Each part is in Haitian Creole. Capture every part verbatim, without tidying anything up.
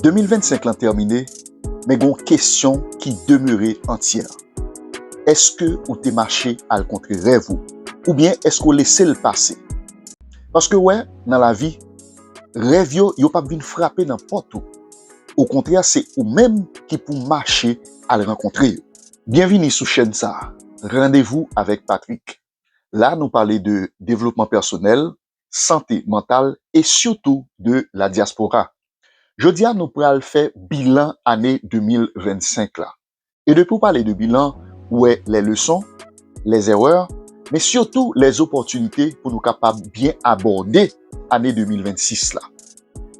De mil vennsenk lan tèmine, men gen yon kesyon ki demere antyè. Èske ou te mache al kontre rèv ou? Oubyen èske w lese l pase? Paske w wè, nan lavi, rèv yo, yo p ap vin frape nan pòt ou. Okontrè, se ou menm ki pou mache al rankontre yo. Byenvini sou chèn sa a, Randevou avèk Patrick. La, nou pale de devlopman pèsonèl, sante mantal e sitou de la dyaspora. Jodi a, nou pral fè bilan ane de mil vennsenk la. E depi w pale de bilan, ou wè les leçons, les erreurs, men sitou les opportunités pou nou kapab byen abòde ane de mil vennsis la.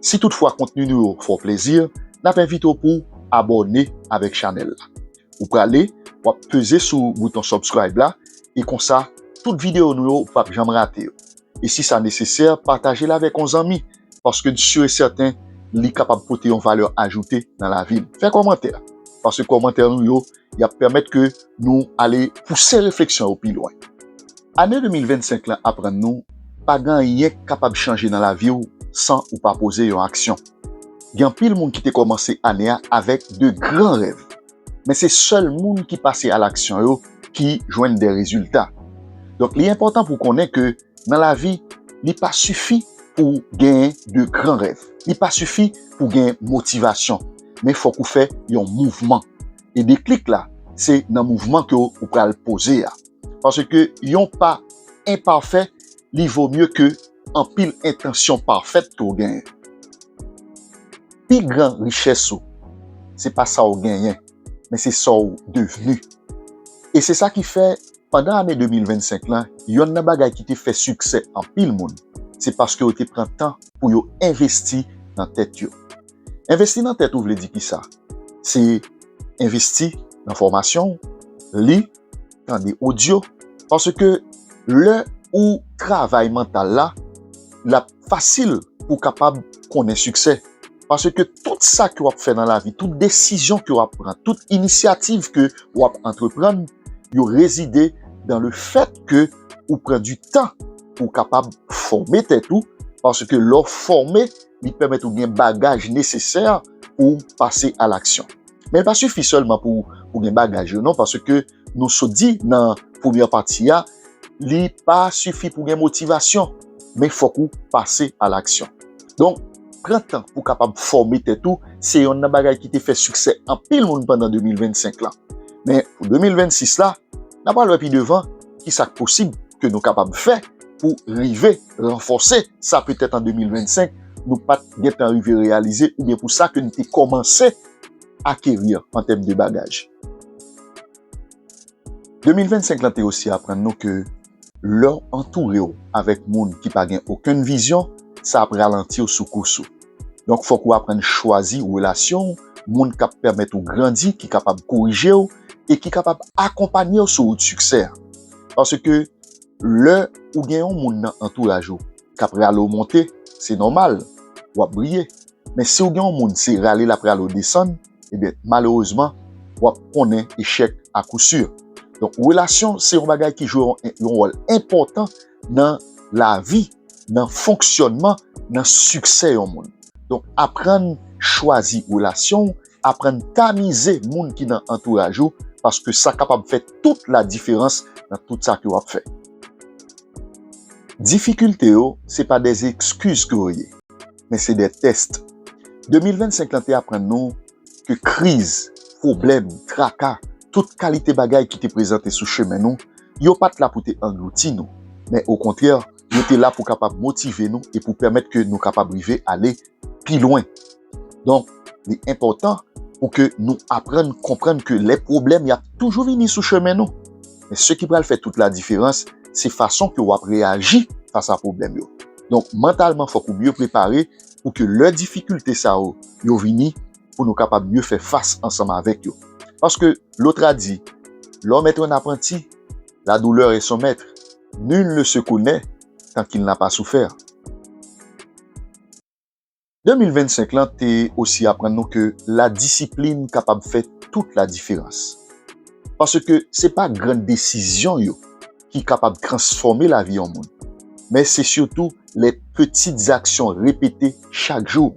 Si toutfwa kontni nou yo fè w plezi, n ap envite w pou w abòne avèk chanèl la. Ou prale, w ap peze sou bouton subscribe la, e konsa, tout videyo nou yo, ou p ap janm rate yo. E si sa nesesè, pataje l avèk yon zanmi, paske m si e sèten li kapab pote yon valè ajoute nan lavi l. Fè kòmantè, paske kòmantè nou yo, y ap pèmèt ke nou ale pouse refleksyon yo pi lwen. Ane de mil vennsenk lan aprann nou, pa gen anyen k kapab chanje nan lavi w san ou pa poze yon aksyon. Gen anpil moun ki te kòmanse ane a avèk de gran rèv, men se sèl moun ki pase a laksyon yo ki jwenn de rezilta. Donk, li enpòtan pou w konnen ke nan lavi, li pa sifi pou w genyen de gran rèv. Li pa sifi pou w genyen motivasyon. Men fòk ou fè yon mouvman. E deklik la, se nan mouvman ke w pral poze a. Paske yon pa enpafè, li vo mye ke anpil entansyon pafèt ke w genyen. Pi gran richès ou, se pa sa w genyen, men se sa w devni. E se sa ki fè, pandan ane de mil vennsenk lan, yonn nan bagay ki te fè siksè anpil moun, se paske yo te pran tan pou yo envesti nan tèt yo. Envesti nan tèt ou vle di kisa? Se envesti nan fòmasyon w, li, tande odyo. Paske lè ou travay mantal la, l ap fasil pou w kapab konnen siksè. Paske tout sa ke w ap fè nan lavi, tout desizyon ke w ap pran, tout inisyativ ke w ap antreprann, yo rezide dan le fèt ke ou pran di tan pou w kapab fòme tèt ou, paske lè w fòme, li pèmèt ou gen bagaj nesesè pou w pase a laksyon. Men li pa sifi sèlman pou, pou gen bagaj yo, non, paske nou sot di nan premyè pati a, li pa sifi pou gen motivasyon, men fòk ou pase a laksyon. Donk, pran tan pou kapab fòme tèt ou, se yonn nan bagay ki te fè siksè anpil moun pandan de mil vennsenk lan. Men pou de mil vennsis la, n a pral wè pi devan kisa k posib ke nou kapab fè pou rive ranfòse sa petèt an de mil vennsenk nou pa t gentan rive reyalize oubyen pou sa ke n te kòmanse akeri an tèm de bagaj. De mil vennsenk lan te osi aprann nou ke lè w antoure w avèk moun ki pa gen okenn vizyon, sa ap ralanti w sou kous ou. Donk, fòk ou aprann chwazi relasyon w, moun k ap pèmèt ou grandi, ki kapab korije w e ki kapab akonpanye w sou wout siksè a. Paske lè ou gen yon moun nan antouraj ou k ap rale w monte, se nòmal, w ap briye. Men si w gen yon moun se rale l ap rale w desann, ebyen, malerezman, w ap konnen echèk akousir. Donk, relasyon se yon bagay ki jwe yon, yon wòl enpòtan nan lavi, nan fonksyònman, nan siksè yon moun. Donk, aprann chwazi relasyon w, aprann tamize moun ki nan antouraj ou, paske sa kapab fè tout ladiferans nan tout sa ke w ap fè. Difikilte yo, se pa de ekskiz ke yo ye, men se de tès. De mil vennsenk lan te aprann nou ke kriz, pwoblèm, traka, tout kalite bagay ki te prezante sou chemen nou, yo pa t la pou te anglouti nou, men okontrè, yo te la pou kapab motive nou e pou pèmèt ke nou kapab rive ale pi lwen. Donk, li enpòtan pou ke nou aprann konprann ke lè pwoblèm y ap toujou vini sou chemen nou. Men se ki pral fè tout ladiferans, se fason ke w ap reyaji fas a pwoblèm yo. Donk, mantalman, fòk ou byen prepare pou ke lè difikilte sa yo, yo vini, pou nou kapab mye fè fas ansanm avèk yo. Paske, lòt la di, l'homme est un apprenti, la douleur est son maître. Nul ne se connaît tant qu'il n'a pas souffert. De mil vennsenk lan te osi aprann nou ke ladisiplin kapab fè tout ladiferans. Paske se pa grann desizyon yo ki kapab transfòme lavi yon moun, men se sitou les petites actions répétées chaque jour.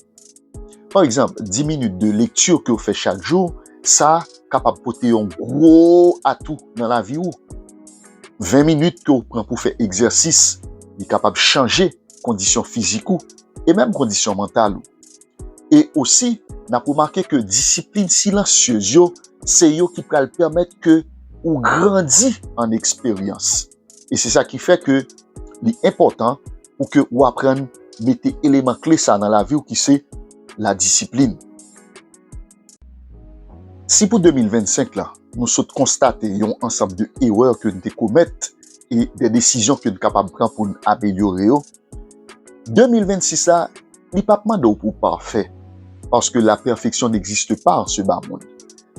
Pa egzanp, dis minit de lekti ke w fè chak jou, sa kapab pote yon gwo atou nan lavi w. Ven minit ke w pran pou fè egzèsis, li kapab chanje kondisyon fizik ou e menm kondisyon mantal ou. E osi, n ap remake ke disiplin silansyez yo, se yo ki pral pèmèt ke ou grandi an eksperyans. E se sa ki fè ke li enpòtan pou ke ou aprann mete eleman kle sa nan lavi w ki se ladisiplin. Si pou de mil vennsenk la, nou sot konstate yon ansanm de erè ke n te komèt e de desizyon ke n kapab pran pou n amelyore yo, de mil vennsis la, li p ap mande w pou w pafè, paske la perfection n'existe pas en ce bas monde.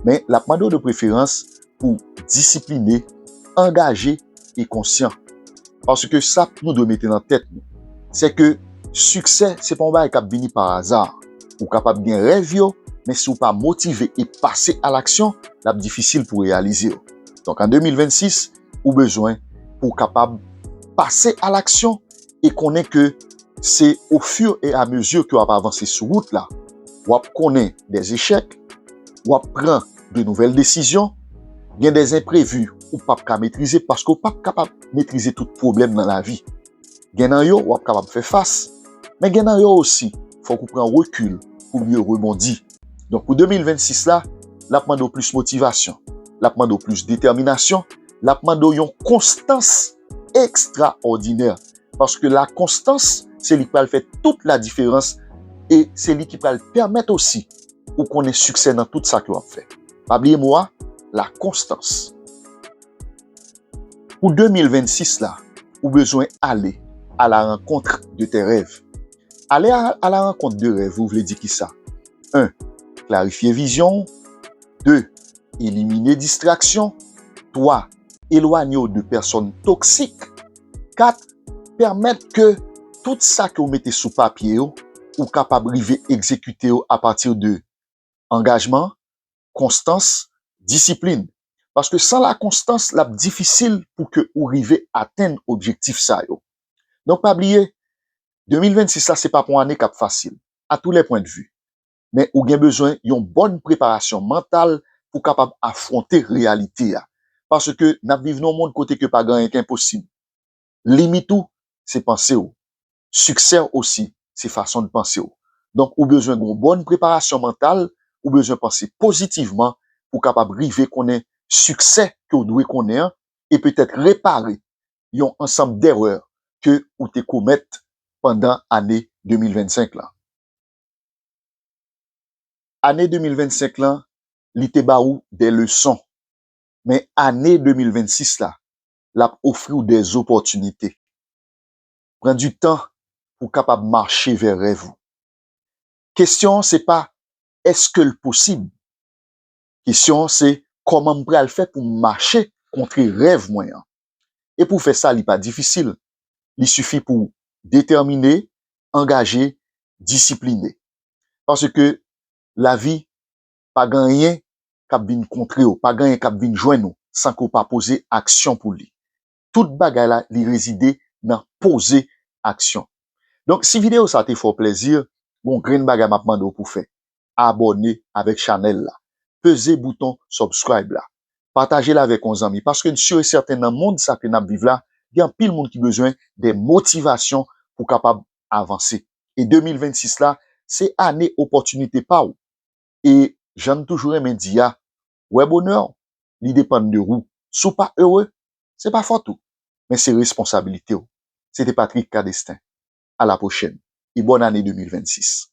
Men, l ap mande w de preferans pou disipline, angaje e konsyan. Paske sa nou dwe mete nan tèt nou, se ke siksè se pa yon bagay k ap vini pa aza. Ou kapab gen rèv yo, men si w pa motive e pase a laksyon, l ap difisil pou w reyalize yo. Donk, an de mil vennsis, ou bezwen pou w kapab pase a laksyon e konnen ke se au fur et à mesure ke w ap avanse sou wout la, w ap konnen des échecs, w ap pran de nouvelles décisions, gen des imprévus ou p ap ka metrize paske w p ap kapab metrize tout pwoblèm nan lavi. Gen nan yo, w ap kapab fè fas, men gen nan yo osi, fòk ou pran rekil pou mieux rebondir. Donk, pou de mil vennsis la, l ap mande w plis motivasyon, l ap mande w plis detèminasyon, l ap mande w yon konstans ekstraòdinè. Paske la konstans, se li k pral fè tout la diferans e se li ki pral pèmèt osi ou konnen siksè nan tout sa ke w ap fè. Pa bliye mo a, la konstans. Pou de mil vennsis la, ou bezwen ale à la rencontre de tes rêves. Aller à, à la rencontre de rêves ou vle di kisa? En, klarifye vizyon w. De, elimine distraksyon. Twa, elwanye w de pèsòn toksik. Kat, pèmèt ke tout sa ke w mete sou papye yo, ou kapab rive egzekite yo apati de angajman, konstans, disiplin. Paske san la konstans, l ap difisil pou ke ou rive atenn objektif sa yo. Donk, pa bliye, de mil vennsis la, se pa pou yon ane k ap fasil, à tous les points de vue. Men ou gen bezwen yon bòn preparasyon mantal pou kapab afwonte reyalite a. Paske n ap viv nan yon mond kote ke pa gen anyen ki enposib. Limit ou, se panse w. Siksè w osi, se fason de panse w. Donk, ou bezwen gen yon bòn preparasyon mantal, ou bezwen panse pozitivman pou w kapab rive konnen siksè ke w dwe konnen an e petèt repare yon ansanm derè ke ou te komèt pandan ane de mil vennsenk la. Ane de mil vennsenk lan, li te ba ou de leson. Men ane de mil vennsis la, l ap ofri w de opòtinite. Pran du tan pou w kapab mache vè rèv ou. Kesyon an se pa èske l posib? Kesyon an se kòman m pral fè pou m mache kontre rèv mwen an. E pou w fè sa, li pa difisil. Li sifi pou w detèmine, angaje, disipline. Paske lavi pa gen anyen k ap vin kontre w, pa gen anyen k ap vin jwenn ou san ke w pa poze aksyon pou li. Tout bagay la, li rezide nan poze aksyon. Donk, si videyo sa te fè w plèzi, gon grenn bagay m ap mande w pou fè. Abòne avèk chanèl la. Peze bouton subscribe la. Pataje l avèk yon zanmi, paske m si e sèten nan mond sa ke n ap viv la, gen anpil moun ki bezwen de motivasyon pou kapab avanse. E de mil vennsis la, se ane opòtinite pa w. E jan n toujou renmen di a, wè bonè w, li depann de ou. Si w pa ere, se pa fòt ou, men se responsabilite w. Se te Patrick Cadestin. À la prochaine et bonne année de mil vennsis.